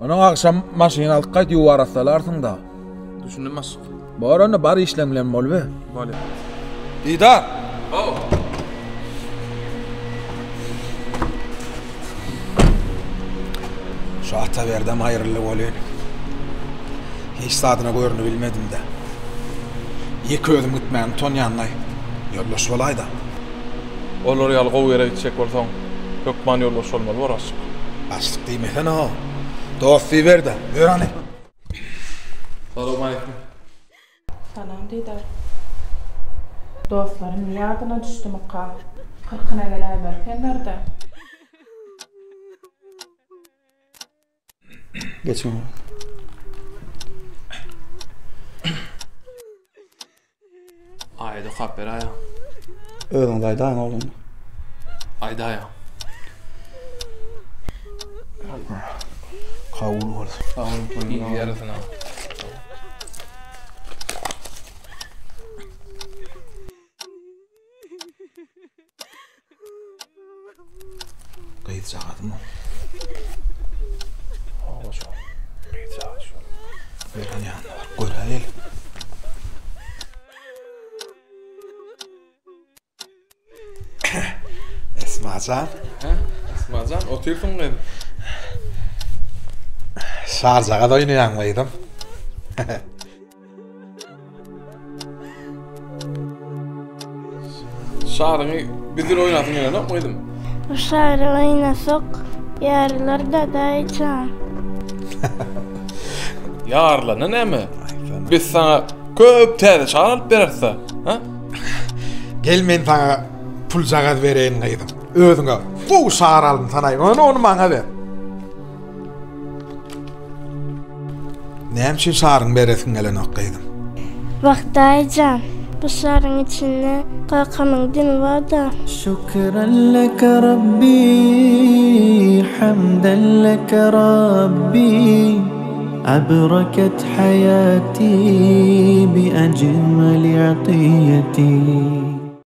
Onuň agşam maşyn alyp gaýt ýuw arassalarsyň-da. Düşündim başlyk. Bor onda bar işleň bilen boluber. Bolýar. Didar! How! Şu Ataberdem aýryldy welin, hiç zadyna görünibilmedim-dä. Ýeke özüm gitmäge utanýan-laý. Ýoldaş bolaý-da. Olar ýaly gowy ýere gitjek bolsaň, hökman ýoldaş bolmaly bor aşyk. Başlyk diýmesene-ho. Dost diýiber-de. Ýör hany. Salowmaleýkim. Salam Didar. Dostlarym ýadyna düşdümika? Kyrkyna geläýmeli ekenler-dä. Geçiň. Aýat okap ber aýa. Özüňiz aýdaýyň oglan. Aýdaýa. Kabul bolsun. Kabul bolsun. Ýarasyna. Gyzjagazymy? Hawa şol. Gyzjagaz şol. Beren ýanyna baryp göräýeli. Esmajan. Hä? Esmajan, otyrsyň gyz. Şarjagaz oýnaýaňmy gyzym? Şaryňy biz bilen oýnasyň gelenokmy gyzym? Bu şary oýnasak ýarylar-da daýyjan. Ýarylanda näme? Biz saňa köp täze şar alyp bereris-de, ha? Gel men saňa puljagaz bereýin gyzym. Özüňe gowy şar alyn sanaý. Ony ony maňa ber. Näme üçin şaryň beresiň gelenok gyzym? Wah daýyjan, bu şaryň içinde kakamyň demi bar-da. Şükran leke Rabbi, hamdan leke Rabbi, abraket hayati bi ecmeli atiyeti.